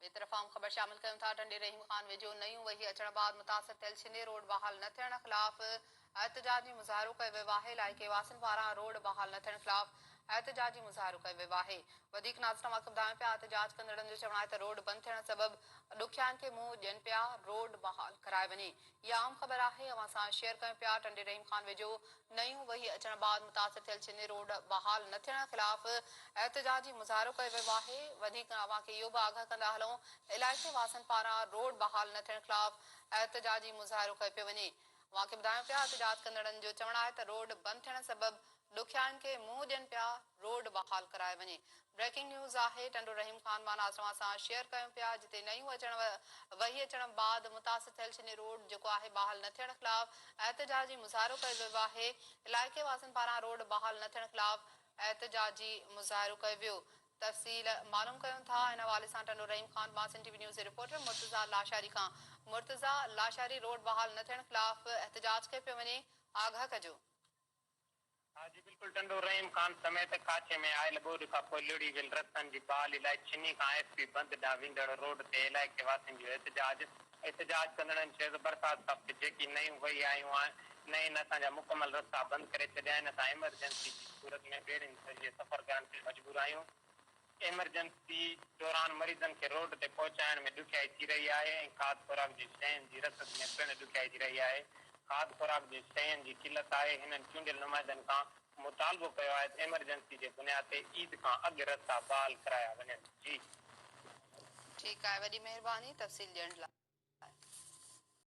ٻئي طرف اهم خبر شامل ڪيون ٿا ٽنڊي رحيم خان ويجهو نيون وهي اچڻ بعد متاثر ٿيل ڇني روڊ بحال نه ٿيڻ خلاف احتجاجي مظاهرو ڪيو ويو آهي علائقي واسين پاران روڊ بحال نه ٿيڻ خلاف احتجاجي مظاهرو ڪيو ويو آهي وڌيڪ ناظرين اوهان کي ٻڌايون پيا احتجاج ڪندڙن جو چوڻ آهي ته روڊ بند ٿيڻ سبب ڏکيائين کي منهن ڏين پيا روڊ بحال ڪرائي وڃي اها اهم خبر آهي اوهان سان شيئر ڪيون پيا ٽنڊي رحيم خان ويجهو نيون وهي اچڻ بعد متاثر ٿيل ڇني روڊ بحال نه ٿيڻ خلاف احتجاجي مظاهرو ڪيو ويو آهي وڌيڪ اوهان کي اهو به آگاهه ڪندا هلون علائقي واسين پاران روڊ بحال نه ٿيڻ خلاف احتجاجي مظاهرو ڪيو پيو وڃي اوهان کي ٻڌايون پيا احتجاج ڪندڙن جو چوڻ آهي ته روڊ بند ٿيڻ سبب ڏکيائين کي منهن ڏين پيا، روڊ بحال ڪرايو وڃي. بريڪنگ نيوز آهي ٽنڊو رحيم خان مان ناظرن سان شيئر ڪيون پيا جتي نيون اچڻ وهي اچڻ بعد متاثر ٿيل ڇني روڊ جيڪو آهي بحال نه ٿيڻ خلاف احتجاجي مظاهرو ڪيو ويو آهي علائقي واسين پاران روڊ بحال نه ٿيڻ خلاف احتجاجي مظاهرو ڪيو ويو تفصيل معلوم ڪيون ٿا ان حوالي سان ٽنڊو رحيم خان مان سنڌ ٽي وي نيوز جي رپورٽر مرتضيٰ لاشاري کان مرتضيٰ لاشاري روڊ بحال نه ٿيڻ خلاف احتجاج ڪيو پيو وڃي آگاهه ڪجو. ها جي بلڪل ٽنڊو رحيم خان سميت ڪاڇي ۾ آيل ٻوڏ کان پوء لڙهي ويل رستن جي بحالي لاء ڇني کان ايس پي بند ڏانهن ويندڙ روڊ تي علائقي واسين جو احتجاج، احتجاج ڪندڙن چيو ته برسات وقت جيڪي نيون وهي آيون آهن نين اسان جا مڪمل رستا بند ڪري ڇڏيا آهن اسان ايمرجنسي جي صورت ۾ ٻيڙين ذريعي سفر ڪرڻ تي مجبور آهيون. ايمرجنسي دوران مريضن کي روڊ تي پهچائڻ ۾ ڏکيائي ٿي رهي آهي ۽ کاڌ خوراڪ جي شين جي رسد ۾ پڻ ڏکيائي ٿي رهي آهي، کاڌ خوراڪ جي شين جي قلت آهي، هنن چونڊيل نمائندن کان مطالبو ڪيو آهي ته ايمرجنسي جي بنياد تي عيد کان اڳ رستا بحال ڪرايا وڃن. جي. ٺيڪ آهي وڏي مهرباني تفصيل ڏيڻ لاء.